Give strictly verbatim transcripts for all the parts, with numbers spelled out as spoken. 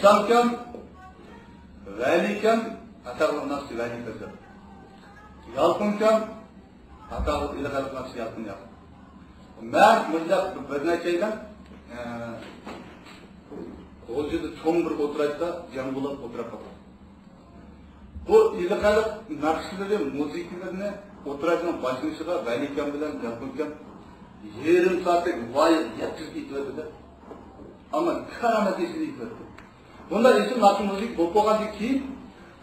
ئىسلامكام، ۋەلىكام، ئاتاقلىق ناخشىچى ۋەلى قىزى. يالقۇنكام، ئاتاقلىق ئىلى خەلق ناخشىچى يالقۇن يالقۇن. مەن مۇنداق بىر نەچچەيلەن، ئە، غۇلجىدا چوڭ بىر ئولتۇراچتا جەم بولۇپ ئولتۇرۇپ قالدۇق. بۇ ئىلى خەلق ناخشىلىرى، مۇزىكىلىرىنى ئولتۇراچنىڭ باشلىنىشىغا ۋەلىكام بىلەن يالقۇنكام يېرىم سائەتتەك ۋايىغا يەتكۈزۈپ ئېيتىۋەتتى-دە. ئەمما كارامەت ئىشىنى ئېيتىۋەتتى. بۇنداق ئېسىل ناخشا مۇزىكا بولۇپ بولغاندىن كېيىن،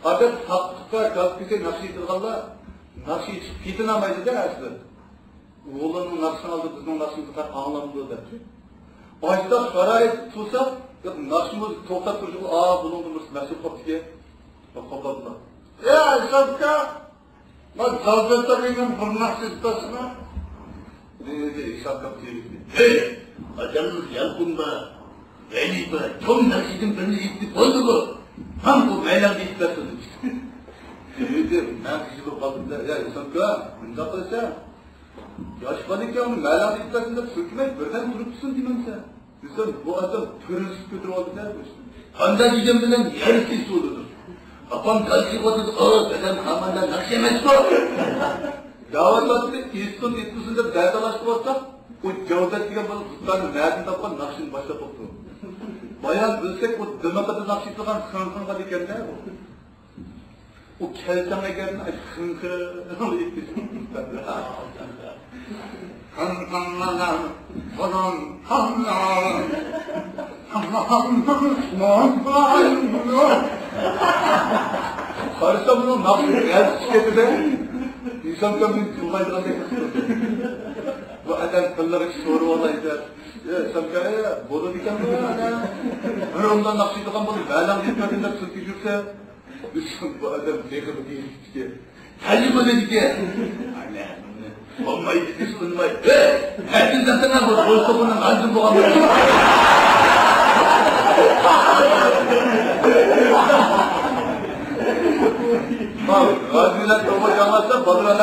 پەقەت ساققا، گاز كېسەك ناخشا ئېيتىدىغانلار ناخشا ئېيتىشقا پېتىنالمايدۇ-دە ئەسلى. ئۇلارنىڭ ناخشىسىنى ئالدى بىزنىڭ ناخشىمىزنى قاراپ ئاڭلامدۇ دەپ. ئاشۇنداق شارائىت تۇرسا، ناخشا مۇزىكا توختاپ تۇرۇشىغا، ئا، بۇنىڭدا بىر نەرسە قوپتىكەن. قوپاپلا. يا، ئىسامكا! مانا سالپەتتە مېنىڭ بىر ناخشا ئېيتىپ بەرسىنا. دېدى ئىسامكا تېگىدى. ھەي، ئادەمنىڭ يالقۇن بار، ۋەلى بار، چوڭ ناخشىدىن بىرنى ئېيتتى، بولدىغۇ. ماڭا بۇ مەيلەڭگە ئېيتىپ بەرسۇن دېدى. دېدى، مەن خىجىل بولۇپ قالدىم-دە، يا ئىسامكا، مۇنداق قىلسا، ياش بالا ئىكەن، مەيلەڭگە ئېيتىپ بەرسۇن دەپ سۆكمەي، بىردەم تۇرۇپ تۇرسۇن دېمەمسەن. دېسەم، بۇ ئادەم پىرىنسىپ كۆتۈرۈۋالدى-دە. قانداق دېگەن بىلەن يەر سېسىۋالىدۇ. ئاپام گاز چېقىۋاتىدۇ، ئا، دادام خاماندا ناخشا ئەمەسقۇ. دەۋاتاتتى، ئېيتسۇن، ئېيتمىسۇن دەپ دەتالاشتۇرۇۋاتساق، ئۇ جاۋدەت دېگەن بالا دۇتارنى نەدىن تاپقان ناخشىنى باشلاپ بوپتۇ. بايان بىلسەك، ئۇ دىمىقىدا ناخشا ئېيتىدىغان خىڭخىڭغا ئىكەن-دە. ئۇ كەلسەڭ ئەگەر، ئاي، خىڭخىڭ ئېيتىدۇ. قارىسام، بۇنىڭ ناخشىسى غەلىتە چىقىپ كەتتى-دە. ئىسامكام مېنى تىللايدىغاندەك قىلدى. بۇ ئادەم تىللىغىچە سورىۋالاي دەپ. ئە، ئىسامكا، ئە، بولىدىكەن بۇ ئادەم. بىر ئومدان ناخشا ئېيتىدىغان بولۇپ، بەلەڭ دېيىپ بەردىم دەپ سۈركە يۈرسە، بۇ ئادەم تېخىمۇ دېيىشكە تەلىم بولىدىكەن. ئەنە، بولمايدۇ دېسە ئۇنىمايدۇ. ھەي، ھەددىن تاشلىما، بۇ روي توپىنىڭ غاجىم بولغان. غازىلەر توپا جاڭلاشسا، بالىلار.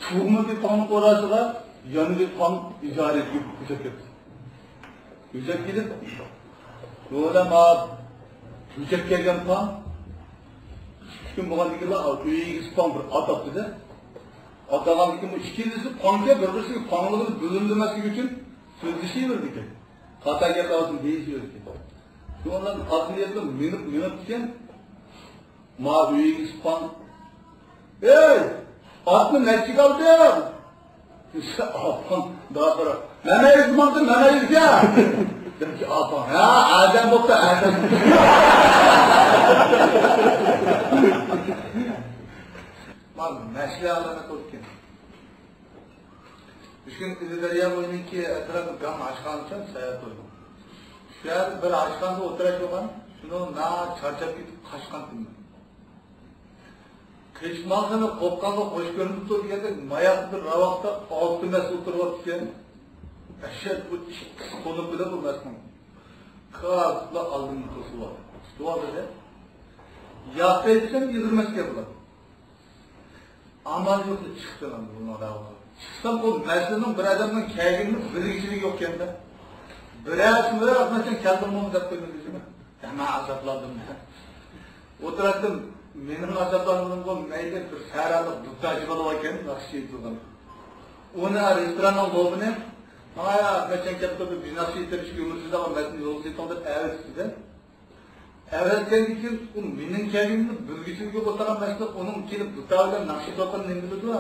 تۇغما بىر پاڭنىڭ ئوراسىغا يەنە بىر پاڭ ئىجارىگە كۆچۈپ كەپتۇ. كۆچۈپ كېلىپ، بۇ ئادەم، ئا، كۆچۈپ كەلگەن پاڭ ئىككى كۈن بولغاندىن كېيىن، ئا، ئۆي ئىگىسى پاڭ بىر ئات ئاپتۇ-دە. ئات ئالغاندىن كېيىن بۇ ئىككىلىسى پاڭكەن بىر-بىرسىگە پاڭلىقىنى بىلدۈرمەسلىك ئۈچۈن سۆزلىشىۋېرىدىكەن. خاتا گەپ قىلسۇن دېيىشىۋېرىدىكەن. شۇنىڭ بىلەن ئاتنى يېتىپ مېڭىپ، مېڭىپتىكەن. ما ئۆيگە چىققان. ئەي، ئاتنى نەچچىگە ئالدىڭ؟ دېسە، ئاپام داپىرا. مەن ئۆيگە ماڭدىم، مەن ئۆيگە. دېدىكى ئاپام، ھە، ئادەم بوپتۇ، ئادەم. ما مەشلە ئالامەت بولۇپكەن. بىر كۈن ئىلى دەريا بويىنىڭكى ئەتراپى گاڭ ئاشخانىچە ساياھەت قىلدۇق. شۇ يەردە بىر ئاشخانىدا ئولتۇراش بولغان، شۇنىڭ ناھايىتى چارچاپ كېتىپ قاچقانتىم مەن. قېچىپ ماڭسىمۇ قوپقانغا خوش كۆرۈنۈپتۇ دېگەندەك، ماياقتا بىر راۋاقتا ئالتە مەس ئولتۇرۇۋاپتىكەن. دەھشەت، بۇ ئىككىسى قونۇپ بىلەن بۇ مەسنىڭ كاسىپلا ئالدىمنى توسۇۋالدى. توسۇۋالدى-دە، ياق دەيدىكەن، يىغىرمەس گەپ بۇلار. ئامال يوق دەپ چىقتىم ئەمدى بۇنىڭ دەۋاسىغا. چىقسام، ئۇ مەسىلىنىڭ بىر ئادەمنىڭ كەلگىنىنى بىلگۈچىلىكى يوقكەن-دە. بىرەرسى بىر ئاتماچان كەلدىڭمۇ دەپ قويمىدى دېسىمە. ھەممە ئازابلاندىم. ئولتۇراتتىم، مېنىڭ ئازابلانغىنىمغا مەيلى بىر سەھرالىق دۇتارچى بالا باركەن، ناخشا ئېيتىدىغان. ئۇنى رېستوراننىڭ لوبىنى، ماڭا ئاتماچان كەپتۇ، بىر ناخشا ئېيتىپ بېرىشكە ئۆمرىسىز دەپ مەسىلىنى يولغا سېتىڭ دەپ ئەۋەتىپتۇ-دە. ئەۋەتكەندىن كېيىن ئۇ مېنىڭ كەلگىنىمنى بىلگۈچىلىكى بولسىغان مەسىلە، ئۇنىڭ كېلىپ دۇتار بىلەن ناخشا ئېيتىۋاتقىنىنى نېمە بىلىدۇ؟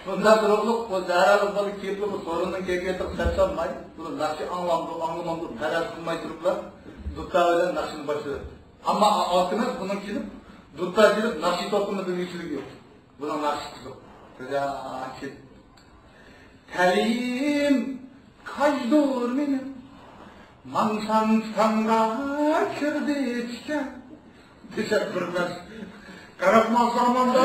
شۇنداق تۇرۇقلۇق ئۇ زەھەرلىك بالا كېلىپلا بۇ سورۇننىڭ كەيپىياتىغا سەپ سالماي، بۇنى ناخشا ئاڭلامدۇ، ئاڭلىمامدۇ پەرەز قىلماي تۇرۇپلا دۇتار بىلەن ناخشىنى باشلىدى. ئەمما ئا-، ئالتە مەس بۇنىڭ كېلىپ، دۇتار كېلىپ ناخشا ئېيتىۋاتقىنىنى بىلگۈچىلىكى يوق. بۇنىڭ ناخشىسى يوق. تەلىيىم كاجدۇر مېنىڭ، ماڭسام تۇتامغا كىردى تىكەن. دېسەم بىر مەس. قاراپ ماڭسام ماڭدا.